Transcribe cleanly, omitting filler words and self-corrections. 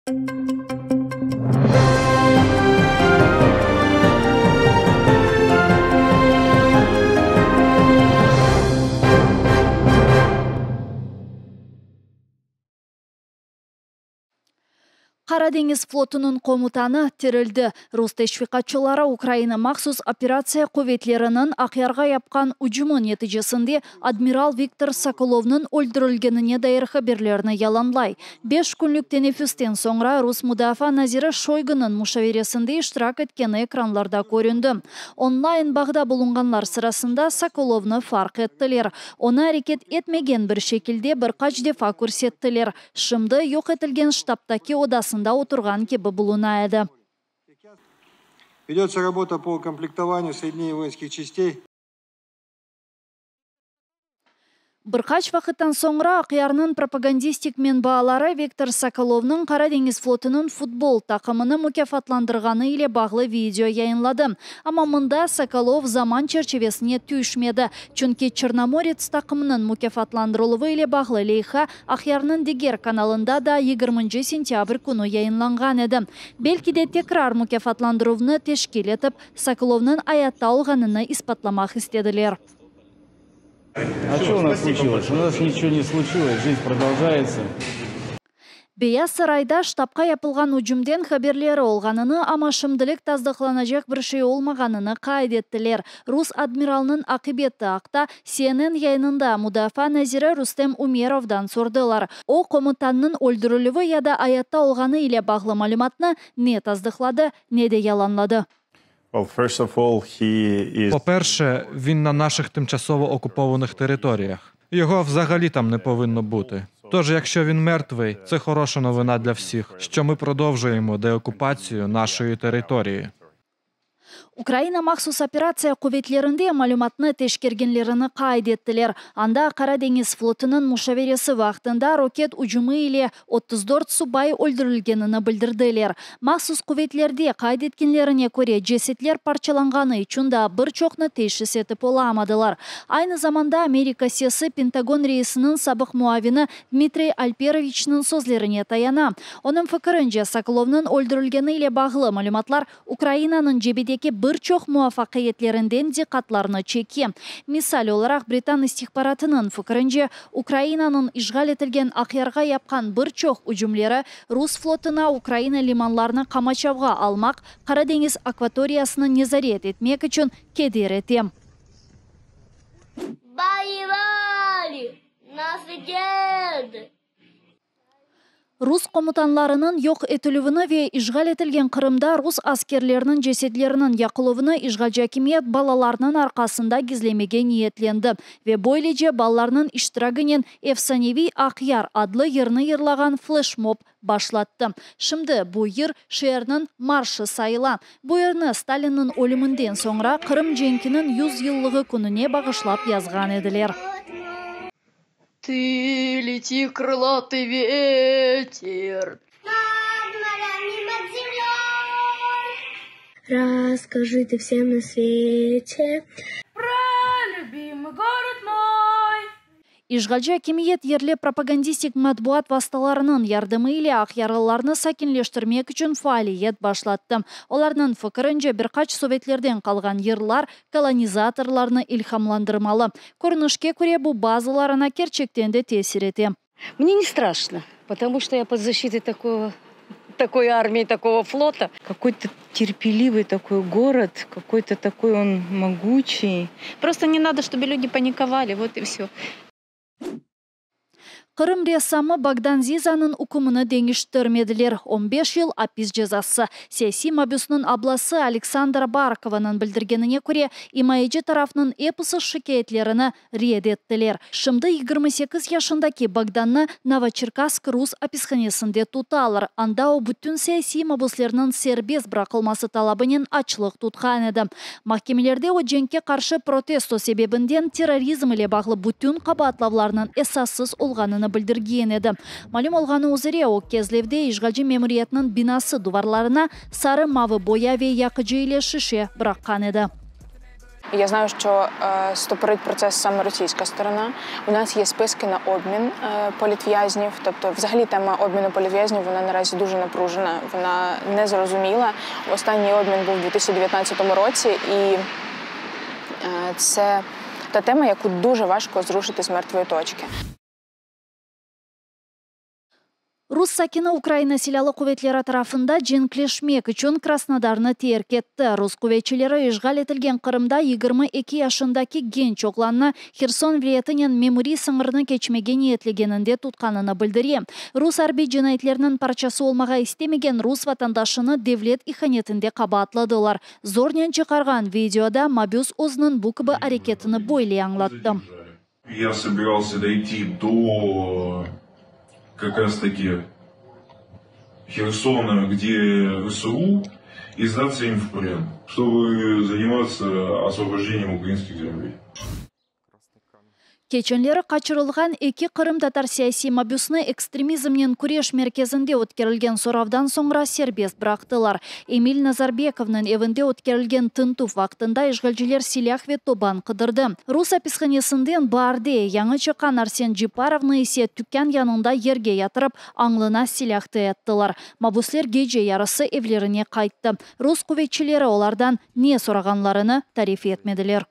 Qara deñiz flotunıñ komutanı tirildi. Rus teşviqatçıları Ukraina mahsus operatsiya quvetleriniñ Aqyarğa yapqan ücümi neticesinde admiral Viktor Sokolovnıñ öldürilgenine dair haberlerni yalanlay. Beş künlük teneffüsten soñra rus mudafaa naziri Şoygunıñ muşaveresinde iştirak etkeni ekranlarda köründi. Onlayn bağda bulunğanlar sırasında Sokolovnı farq ettiler. Onı areket etmegen bir şekilde bir qaç defa körsettiler. Şimdi yoq etilgen ştabtaki odasında oturğan kibi buluna edi. Ведется работа по укомплектованию соединений воинских частей. Bir qaç vaqıttan soñra Aqyarnıñ propagandistik menbaaları Viktor Sokolovnıñ Qara deñiz flotunıñ futbol taqımını mukâfatlandırğanı ile bağlı video yayınladı. Amma mında Sokolov zaman çerçivesine tüşmedi, çünki Çornomorets taqımınıñ mukâfatlandırıluvı ile bağlı leyha Aqyarnıñ diger kanalında da yigirminci sentâbr künü yayınlanğan edi. Belki de tekrar mukâfatlandıruvnı teşkil etip, Sokolovnıñ ayatta olğanını ispatlamaq istediler. A ço u nas sluçilos? U nas niço ne sluçilos, jizn prodoljaetsâ. Beyaz Sarayda ştabqa yapılğan ücümden haberleri olğanını, amma şimdilik tasdıqlanacaq bir şey olmağanını qayd ettiler. Rus admiralınıñ aqibeti aqta CNN yayınında mudafaa naziri Rustem Umerovdan sordılar. O, komutannıñ öldürilüvi ya da ayatta olğanı ile bağlı malümatnı ne tasdıqladı, ne de yalanladı. Po-perşe, він на наших тимчасово окупованих територіях. Його взагалі там не повинно бути. Тож, якщо він мертвий, це хороша новина для всіх, що ми продовжуємо деокупацію нашої території. Ukraina Mahsus operatsiya quvetlerinde malümatnı teşkergenlerini qayd ettiler. Anda Qara deñiz flotunıñ muşaveresi vaqtında roket ücümi ile 34 subay öldürilgenini bildirdiler. Mahsus quvetlerde qayd etkenlerine köre, cesetler parçalanğanı içün daa bir çoqnı teşis etip olamadılar. Aynı zamanda Amerika Sesi Pentagon reisiniñ sabıq muavini Dmitriy Alperoviçniñ sözlerine tayana. Onıñ fikirince, Sokolovnıñ öldürilgeni ile bağlı malümatlar Ukrainanıñ cebedeki bir çoq muvafaqiyetlerinden diqqatlarnı çeke. Misal olaraq, britan istihbaratınıñ fikirince, Ukrainanıñ işğal etilgen Aqyarğa yapqan bir çoq ücümleri rus flotuna Ukraina limanlarını qamaçavğa almaq, Qara deñiz akvatoriyasını nezaret etmek içün keder ete. Voyevali nasıl keldi? Rus komutanlarınıñ yoq etilüvini ve işğal etilgen Qırımda rus askerleriniñ cesedleriniñ yaqıluvını işğalci akimiyet balalarnıñ arqasında gizlemege niyetlendi ve böylece balalarnıñ iştiragınen Efsaneviy Aqyar adlı yırnı yırlağan fleşmob başlattı. Şimdi bu yır şeerniñ marşı sayıla. Bu yırnı Stalinniñ ölüminden soñra Qırım cenkiniñ 100 yıllığı kününe bağışlap yazğan ediler. Ты лети, крылатый ветер. Над морями, над землей. Расскажи ты всем на свете. Про любимый город мой. İşğalci akimiyet yerli propagandistik matbuat vastalarınıñ yardımı ile aqyarlılarnı sakinleştirmek içün faaliyet başlattı. Olarnıñ fikirince, bir qaç sovetlerden qalğan yırlar kolonizatorlarnı ilhamlandırmalı. Körünişke köre, bu bazılarına kerçekten de tesir ete. Мне не страшно, потому что я под защитой такого, такой армии, такого флота. Какой-то терпеливый такой город, какой-то такой он могучий. Просто не надо, чтобы люди паниковали, вот и все. Qırım ressamı Bogdan Zizanıñ ükümini deñiştirmediler, 15 yıl apis cezası. Siyasiy mabüsniñ ablası Aleksandra Barkovanıñ bildirgenine köre, imayeci tarafnıñ episi şikâyetlerini red ettiler. Şimdi 28 yaşındaki Bogdannı Novoçerkassk rus apishanesinde tutalar. Anda o bütün siyasiy mabüslerniñ serbest bıraqılması talabınen açlıq tutqan edi. Mahkemelerde o cenkke qarşı protesto sebebinden terrorizm ile bağlı bütün qabaatlavlarnıñ esassız olğanını bildirgen edi. Malüm olğanı üzere, o Kezlevde işğalci memuriyetiniñ binası duvarlarına sarı-mavı boya ve yaqıcı ile şişe bıraqqan edi. Я знаю, що стопорить процес саме російська сторона. У нас є списки на обмін політв'язнів. Тобто, взагалі, тема обміну політв'язнів вона наразі дуже напружена, вона незрозуміла. Останній обмін був у 2019 році, і це та тема, яку дуже важко зрушити з мертвої точки. Rus sakini Ukraina Silâlı quvetleri tarafında cenkleşmek içün Krasnodarnı terk etti. Rus quvetçileri işğal etilgen Qırımda 22 yaşındaki genç oğlannı Herson vilâyetinen memuriy sıñırnı keçmege niyetlegeninde tutqanını bildire. Rus arbiy cinayetleriniñ parçası olmağa istemegen rus vatandaşını devlet ihanetinde qabaatladılar. Zornen çıqarğan videoda mabüs özüniñ bu kibi areketini böyle añlattı. Я собирался дойти до как раз таки Херсона, где ВСУ, и сдаться им в плен, чтобы заниматься освобождением украинских земель. Keçenleri qaçırılğan eki qırımtatar siyasiy mabüsini Ekstremizmnen küreş merkezinde ötkerilgen soravdan soñra serbest bıraqtılar. Emil Nazarbekovnıñ evinde ötkerilgen tintüv vaqtında işğalciler silâh ve toban qıdırdı. Rus apishanesinden baarde yañı çıqqan Arsen Cepparovnı ise tükân yanında yerge yatırıp, añlına silâh dayattılar. Mabüsler gece yarısı evlerine qayttı. Rus quvetçileri olardan ne sorağanlarını tarif etmediler.